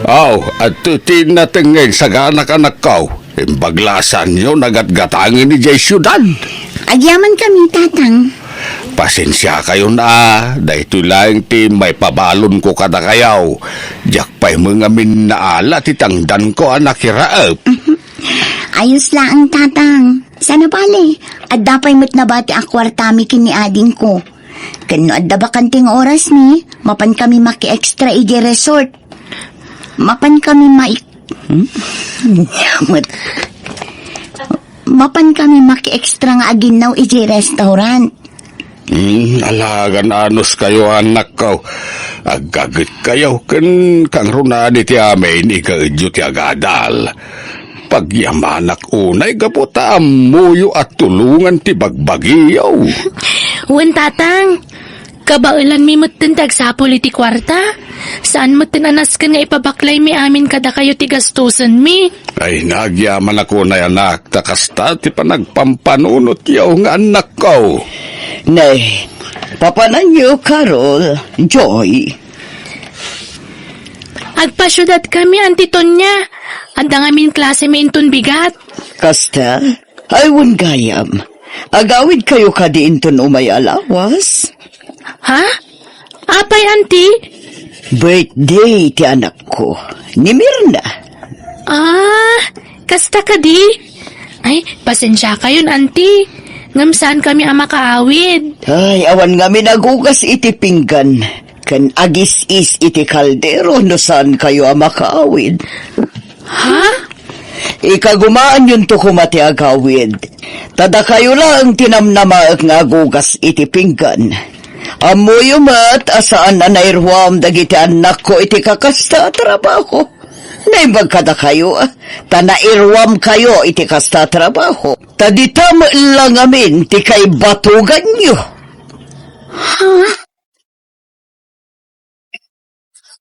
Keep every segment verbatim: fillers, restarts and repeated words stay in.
Aw, adtoy ti natengngeg saganak, anakko. Imbag la a saanyo nagatgatangen idiay siudad. Agyamankami, Tatang. Pasensiakayon a, daytoy laeng ti maipabalonko kadakayo. Diak pay met ngamin naala ti tangdanko a nakiraep. Ayos laeng, Tatang. Saan a bale, adda pay met nabati a kuartami ken ni adingko. Ken no adda bakante nga orasmi, mapankami maki-extra idiay resort. Mapankami mai-, hmm? Mapankami maki-extra nga aginnaw idiay restaurant. Hmm, alagan anos kayo, anakko. Aggaget kayo, ken kangrunaan iti amin, igaedyo ti agadal. Pagyamanak unay gapu ta ammoyo a tulongan ti bagbagiyo. Wen, Tatang. Kabaelanmi metten ti agsapul iti kuarta. Saan metten a nasken nga ipabaklaymi amin kadakayo ti gastusenmi. Ay, nagyamanak unay, anak, ta kasta ti panagpampanunotyo nga annakko. Nay, papananyo, Carol, Joy. Agpasiudadkami, Auntie Tonya. Adda ngamin klasemi inton bigat. Kasta? Ay, wen gayam. Agawidkayo kadi inton umay a lawas? Ha? Apay, Auntie? Birthday ti anakko, ni Mirna. Ah, kasta kadi? Ay, pasensiakayon, Auntie. Ngem saankami a makaawid. Ay, awan ngamin agugas iti pinggan ken agis-is iti kaldero no saankayo a makaawid. Ha? Ikagumaanyonto koma ti agawid. Ta dakayo laeng ti namnamaek nga agugas iti pinggan. Ammoyo met a saan a nairuam dagiti annakko iti kakasta a trabaho. Naimbag kadakayo, ta nairuamkayo iti kasta a trabaho. Ta dita met la ngamin ti kaibatoganyo. Ha?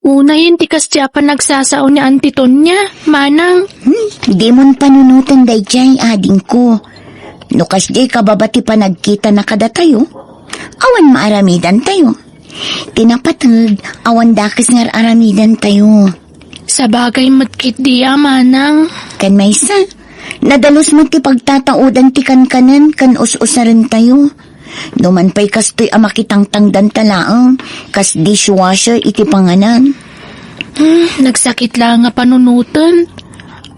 Unayen ti kasdi a panagsasao ni Auntie Tonya, Manang. Hmm, dimon panunoten daydiay, adingko. No kasdiay kababa ti panagkitana kadatayo, awan maaramidantayo. Ti napateg, awan dakes nga ar-aramidantayo. Sabagay met ketdi a, Manang. Ken maysa, nadalus met ti pagtataudan ti kankanen ken us-usarentayo. No man pay kastoy a makitangtangdanta laeng, kas dishwasher iti panganan. Hmm, nagsakit laeng a panunoten.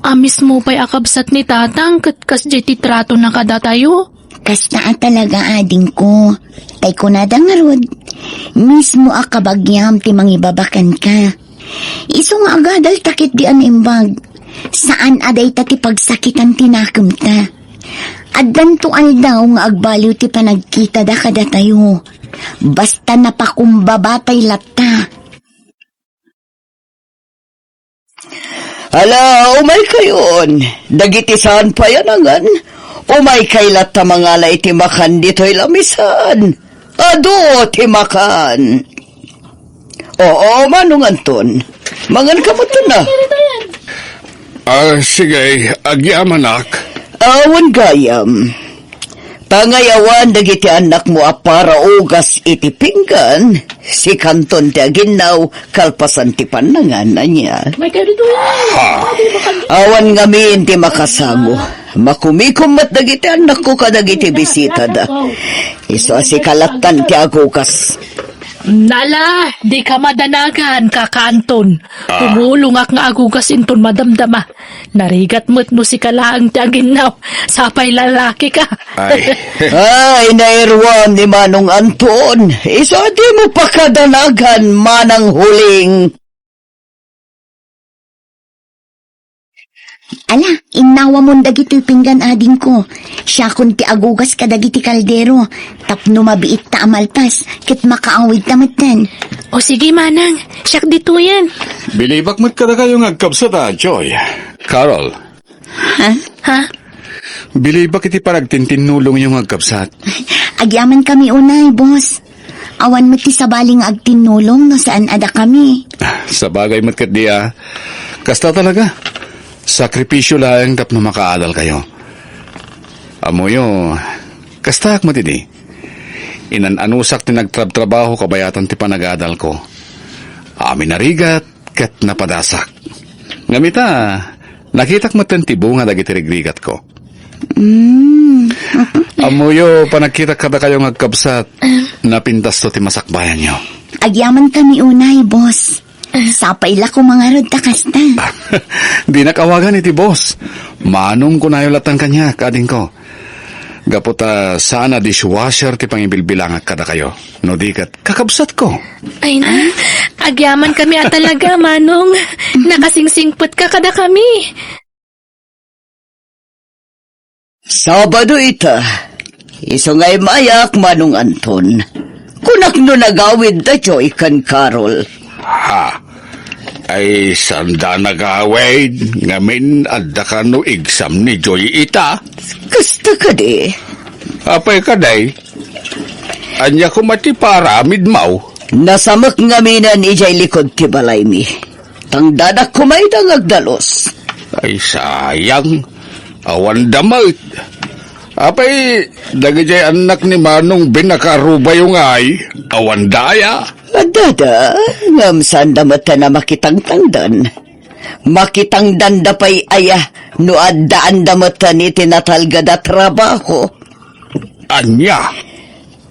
A mismo pay a kabsat ni Tatang ket kasdiay ti tratona kadatayo. Kasta a talaga, adingko. Tay kunada ngarud, mismo a kabagiam ti mangibabakenka. Isu nga agadalta ketdi a naimbag, saan a dayta ti pagsakitan ti nakemta. Addanto aldaw nga agbaliw ti panagkitada kadatayo. Basta napakumbaba tay latta. Ala, umaykayon. Dagiti saan pay a nangan, umaykay latta mangala iti makan ditoy lamisan. Adu ti makan. Oo, Manong Anton. Mangan ka met na. Ah, sige, agyamanak. Awan gayam. Pangayawan dagiti annakmo a para ugas iti pinggan, sikanton ti aginnaw kalpasan ti pannangan, ania? Ha? Awan ngamin ti makasango. Makumikom met dagiti annakko kadagiti bisitada. Isu a sika lattan ti agugas. Nala, dika madanagan, Kaka Anton. Ah. Tumulongak nga agugas inton madamdama. Narigat met no sika laeng ti aginnaw. Sapay lalaki ka. Ay. Ay, nairuam ni Manong Anton. Isu a dimo pakadanagan, Manang Huling. Ala, innawamon dagitoy pinggan, adingko. Siakon ti agugas kadagiti kaldero, tapno mabiitta a malpas, ket makaawidta metten. O sige, Manang, siak ditoyen. Bilibak met kadakayo nga agkabsat a, Joy. Carol. Ha? Ha? Bilibak iti panagtintinnulongyo nga agkabsat. Agyamankami unay, boss. Awan met ti sabali nga agtinnulong no saan a dakami. Sabagay met ketdi a. Kasta talaga. Sakripisyo laeng tapno makaadalkayo. Ammoyo, kastaak met idi. Inan-anusak ti nagtrabtrabaho kabayatan ti panagadalko. Amin a rigat, ket napadasak. Ngem ita, nakitak metten ti bunga dagiti rigrigatko. Mm. Ammoyo, panagkitak kadakayo nga agkabsat, napintasto ti masakbayanyo. Agyamankami unay, boss. Sapay la koma ngarud ta kasta. Dinak awagan iti boss. Manong kunayo latta kaniak, adingko. Gapu ta saan a dishwasher ti pangibilbilangak kadakayo. No di ket, kakabsatko. Ay na, agyamankami a talaga, Manong. Nakasingsingpetka kadakami. Sabado ita. Isu nga immayak, Manong Anton. Kunak no nagawid da Joy ken Carol. Ha? Ay, sanda nagawid, ngamin adda kano exam ni Joy ita? Kasta kadi. Apay kadi? Ania koma ti paaramidmo? Nasamek ngaminen idiay likud ti balaymi. Tangdadak koma ida nga agdalus. Ay, sayang. Awanda met. Apay, dagidiay annak ni Manong Ben a kaarubayo ngay, awanda aya? Addada, ngem saanda metten a makitangtangdan. Makitangdanda pay aya no addaanda metten iti natalged a trabaho. Ania?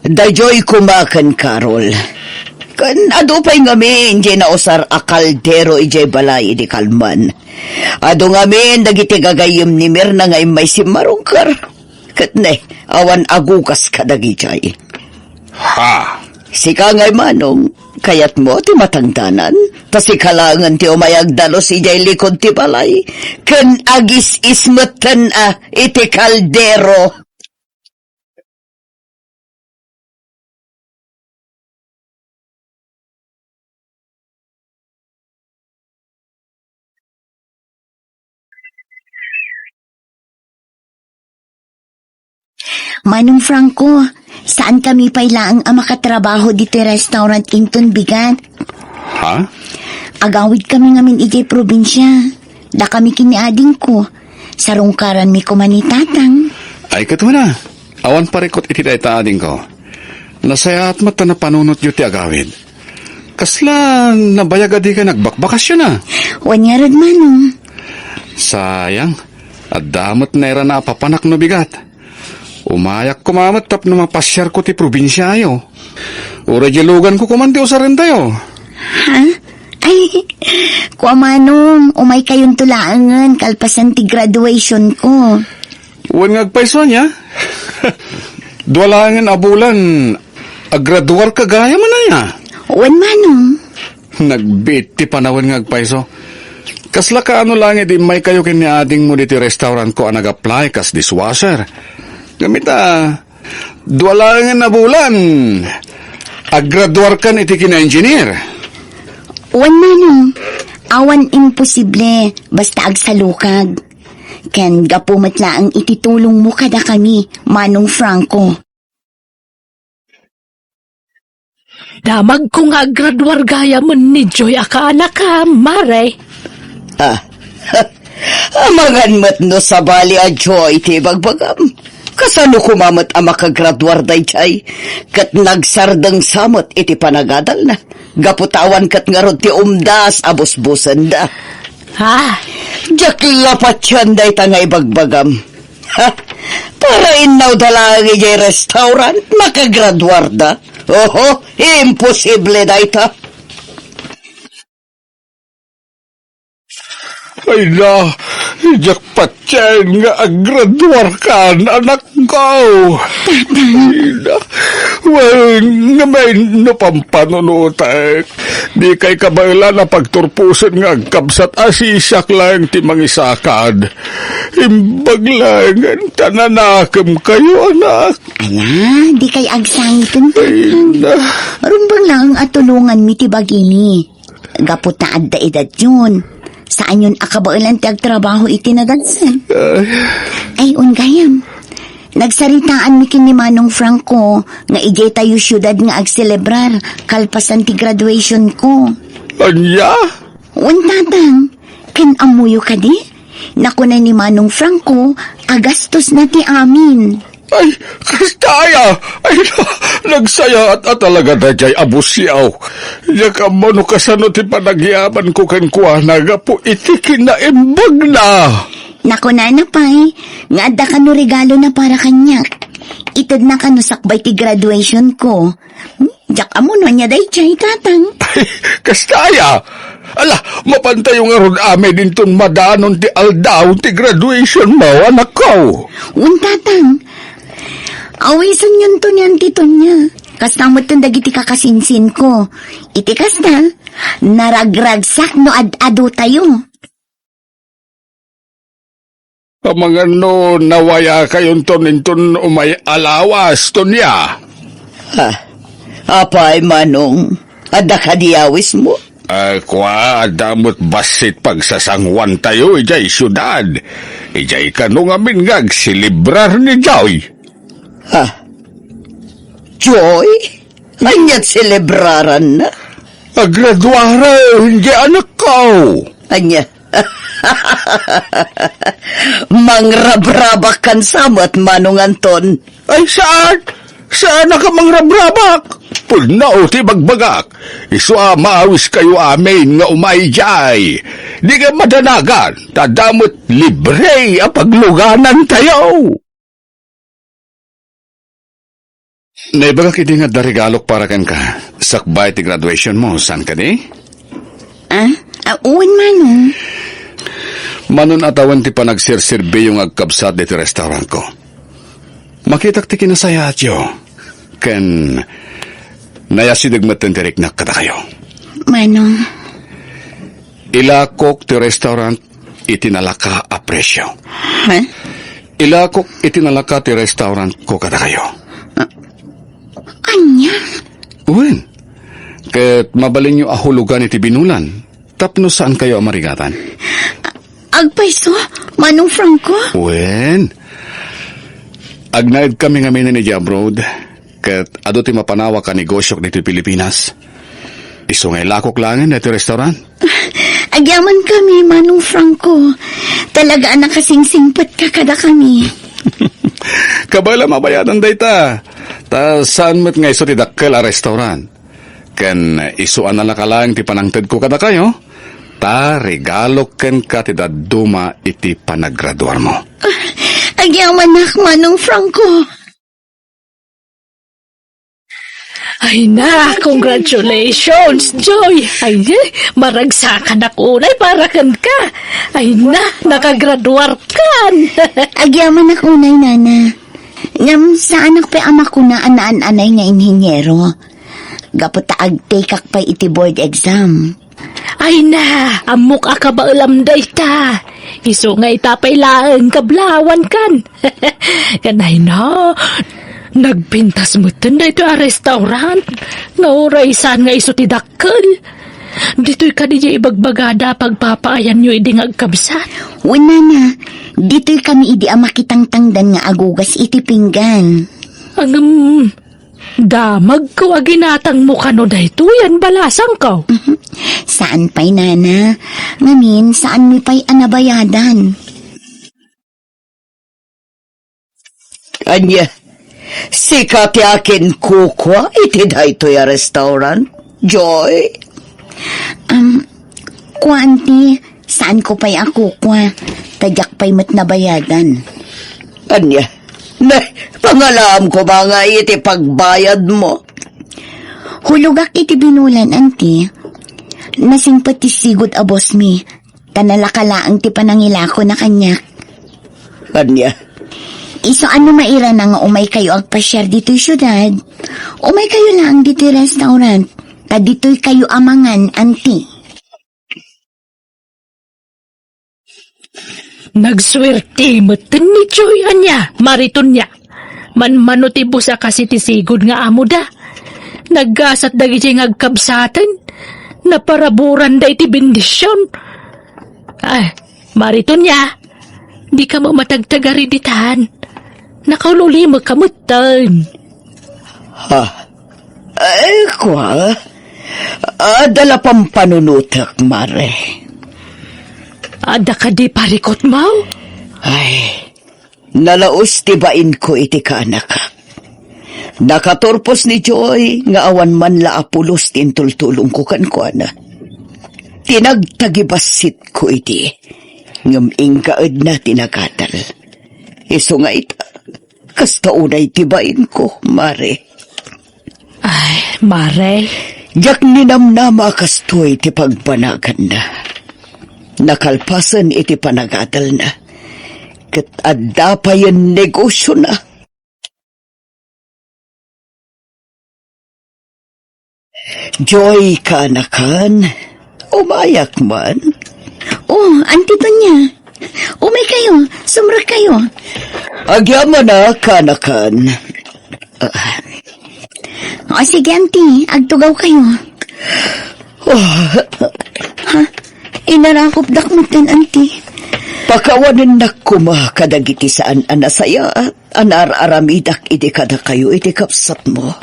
Daydiay koma ken Carol. Ken adu pay ngamin diay nausar a kaldero idiay balay idi kalman. Adu ngamin dagiti gagayyem ni Mirna nga immay simmarungkar. Ket ne, awan agugas kadagidiay. Ha? Sika ngay, Manong, kayatmo ti matangdanan? Ta sika laengen ti umay agdalus idiay likud ti balay, ken agis-is metten a iti kaldero. Manong Franco, saankami pay laeng a makatrabaho ditoy restaurant inton bigat. Ha? Agawidkami ngamin idiay probinsia. Dakami ken ni adingko. Sarungkaranmi koma ni Tatang. Ay, ket wen a. Awan parikut iti dayta, adingko. Nasayaat met ta napanunotyo ti agawid. Kasla nabayag a dikay nagbakbakasyon a? Wen ngarud, Manong. Sayang, adda met nairana a papanak no bigat. Umayak koma met tapno mapasiarko ti probinsiayo. Uray diay luganko koman ti usarentayo. Ha? Ay, kua, Manong, umaykayonto laengen kalpasan ti graduationko. Wen nga agpayso ania? Dua laengen a bulan, agraduarka gayam aya? Wen, Manong. Nagbiit ti panawen nga agpayso. Kasla kaano laeng idi immaykayo ken ni adingmo ditoy restaurantko a nag-apply kas dishwasher? Ngem ita, dua laengen a bulan, agraduarkan iti kina-engineer. Wen, Manong, awan imposible basta agsalukag. Ken gapu met laeng iti tulongmo kadakami, Manong Franco. Damagko nga agraduar gayam ni Joy a kaanakam, mare. Ah, amangan met no sabali a Joy ti ibagbagam. Kasano koma met a makagraduar daydiay? Ket nagsardeng sa met iti panagadalna. Gapu ta awan ket ngarud ti umdas a busbusenda. Ha? Diak la patien dayta nga ibagbagam. Ha? Para innawda laeng idiay restaurant, makagraduarda? Oho, imposible dayta. Ay na, diak patien nga agraduarkan, anakko. Ay na, wen, ngamin no pampanunotek. Dikay kabaelan a pagturposen nga agkabsat a siak laeng ti mangisakad. Imbag laengen ta nanakemkayo, anak. Ala, dikay agsangiten, Tatang. Ay na. Rumbeng laeng a tulonganmi ti bagimi. Gapu ta adda edadyon, saanyon a kabaelan ti agtrabaho iti nadalsan. Ay. Ay, wen gayam. Nagsaritaanmi ken ni Manong Franco nga idiay tayo siudad nga agselebrar kalpasan ti graduationko. Ania? Wen, Tatang, ken ammoyo kadi? Nakuna ni Manong Franco a gastosna ti amin. Ay, kasta aya! Ay, na-, nagsayaat a talaga daydiay a busiaw. Diak ammo no kasano ti panagyamanko kenkuana gapu iti kinaimbagna. Nakunana pay nga adda kano regalona para kaniak. Itedna kano sakbay ti graduationko. Hmm, diak ammo no ania daydiay, Tatang. Ay, kasta aya! Ala, mapantayo ngarud amin inton madanon ti aldaw ti graduationmo, anakko. Wen, Tatang. Awisenyonto ni Auntie Tonia. Kasta metten dagiti kakasinsinko. Iti kasta, naragragsak no ad-adotayo. Amangan no nawayakayonton inton umay a lawas, Tonia. Ha? Apay, Manong, adda kadi awismo? Ah, kua, adda met bassit pagsasanguantayo idiay siudad. Idiay kano ngamin nga agselebrar ni Joy. Ha? Joy? Ania't selebraranna? Agraduaren, di anakko. Ania? Mangrabrabak kan sa met, Manong Anton. Ay, saan? Saan a ka mangrabrabak? Pudno ti bagbagak. Isu a maawiskayo amin nga umay idiay. Di ka madanagan, ta adda met libre a pagluganantayo. Naibagak idi nga adda regalok para kenka, sakbay ti graduationmo, saan kadi? Ah? Ah, wen, Manong. Manon a tawen ti panagserserbiyo nga agkabsat ditoy restaurantko. Makitak ti kinasayaatyo, ken nayasideg metten ti riknak kadakayo. Manong. Ilakok ti restaurant iti nalaka a presio. Ha? Ilakok iti nalaka ti restaurantko kadakayo. Ah, ania? Wen, ket mabalinyo a hulogan iti binulan tapno saankayo a marigatan. Agpayso, Manong Franco? Wen, agnaed kami ngamin iti abroad. Ket adu ti mapanawak a negosiok ditoy Pilipinas. Isu nga ilakok laengen daytoy restaurant. Agyaman kami, Manong Franco. Talaga a nakasingsingpet ka kadakami. Kabaela mabayadan dayta. Ta saan met nga isu ti dakkel a restaurant. Ken isu a nalaka laeng ti panangtedko kadakayo, ta regalok kenka ti dadduma iti panagraduarmo. Ah, agyamanak, Manong Franco. Ay na, congratulations, Joy! Ay, eh, maragsakanak unay para kenka. Ay na, nakagraduarkan. Agyamanak unay, Nana. Ngem saanak pay a makuna a naan-anay nga inhiniero. Gapu ta agtekak pay iti board exam. Ay na, ammok a kabaelam dayta. Isu nga ita pay laeng kablawan kan. Ken ay na, nagpintas metten daytoy a restaurant. Nga uray saan nga isu ti dakkel. Ditoy kadi diay ibagbagada a pagpapaayanyo idi nga agkabsat? Wen, Nana, ditoy kami idi a makitangtangdan nga agugas iti pinggan. Ngem, damagko a ginatangmo kano daytoy a balasangko. Mhm. Saan pay, Nana. Ngamin, saanmi pay a nabayadan. Ania, sika ti akinkukua iti daytoy a restaurant, Joy? Um, kua, Auntie, saanko pay a kukua, ta diak pay met nabayadan. Ania, ne, pangalaam koma nga iti pagbayadmo. Hulogak iti binulan, Auntie. Nasingpet ti sigud a bossmi, ta nalaka laeng ti panangilakona kaniak. Ania? Isu a no mairana nga umaykayo agpasiar ditoy siudad, umaykayo laeng ditoy restaurant, ta ditoykayo a mangan, Auntie. Nagsuerte metten ni Joy ania, Mari Tonia. Manmano ti busa kasi ti sigud nga amoda. Naggasat dagiti nga agkabsaten. Naparaburanda iti bendision. Ay, Mari Tonia, dika matagtagari ditan. Nakaul-ulimekka metten. Ha? Ay, kua, adda la pampanunotek, Mare. Adda kadi parikutmo? Ay, Nalaus ti bainko iti kaanakak. Nakaturpos ni Joy nga awan man la a pulos ti intultulongko kenkuana. Tinagtagibassitko idi, ngem inggaedna ti nagadal. Isu nga ita, kasta unay ti bainko, Mare. Ay, Mare. Diak ninamnama a kastoy ti pagbanaganna. Nakalpasen iti panagadalna, ket adda payen negosiona. Joy, kaanakan, umayak man. Oh, Auntie Tonia. Umay kayo, sumrek kayo. Agyamanak, kaanakan. Ah. O, sige, Auntie, agtugaw kayo. Oh. Ha? Inarakopdak metten, Auntie. Pakawanennak koma kadagiti saan a nasayaat a naar-aramidak idi kadakayo iti kabsatmo.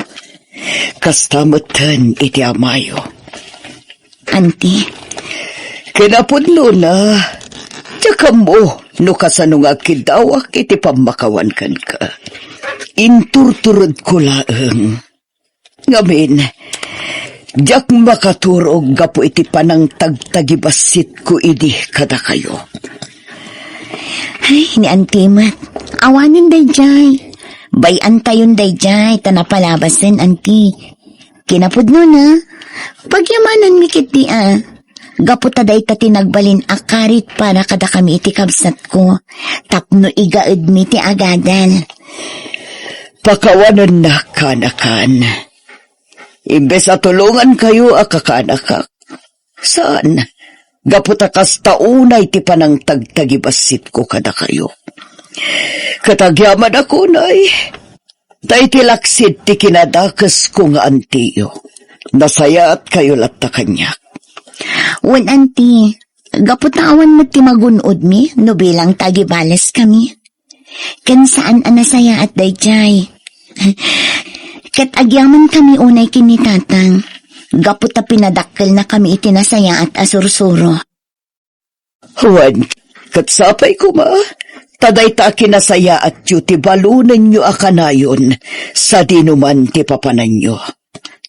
Kasta metten iti amayo. Auntie. Kinapudnona, diak ammo no kasano nga agkiddawak iti pammakawan kenka. Inturturedko laeng. Ngamin, diak makaturog gapu iti panangtagtagibassitko idi kadakayo. Ay, ni Auntie met. Awanen daydiay. Bay-antayon daydiay ta napalabasen, Auntie. Kinapudnona, pagyamananmi ketdi a. Gapu ta dayta ti nagbalin a karit para kadakami iti kabsatko, tapno igaedmi ti agadal. Pakawanennak, kaanakan. Imbes a tulongankayo a kakaanakak, saan, gapu ta kasta unay ti panangtagtagibassitko kadakayo. Ket agyamanak unay, ta iti laksid ti kinadakesko nga antiyo, nasayaatkayo latta kaniak. Wen, Auntie, gapu ta awan met ti magun-odmi no bilang ta agibaleskami. Ken saan a nasayaat daydiay. Ket agyamankami unay ken ni Tatang, gapu ta pinadakkelnakami iti nasayaat a sursuro. Wen, ket sapay koma, ta dayta a kinasayaatyo ti balonenyo a kanayon sadino man ti papananyo,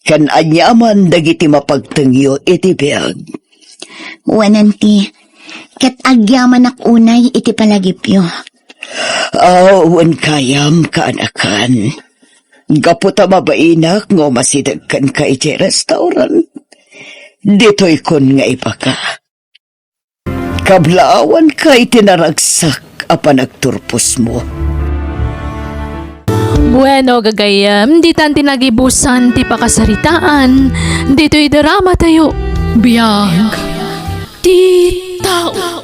ken aniaman dagiti mapagtengyo iti biag. Wen, Auntie, ket agyamanak unay iti palagipyo. Aw, wen gayam, kaanakan. Gapu ta mabainak nga umasideg kenka iti restaurant, ditoykon nga ibaga. Kablaawanka iti naragsak a panagturposmo. Bueno, gagayyem, ditan ti nagibusan ti pakasaritaan ditoy dramatayo. Biag ti tao.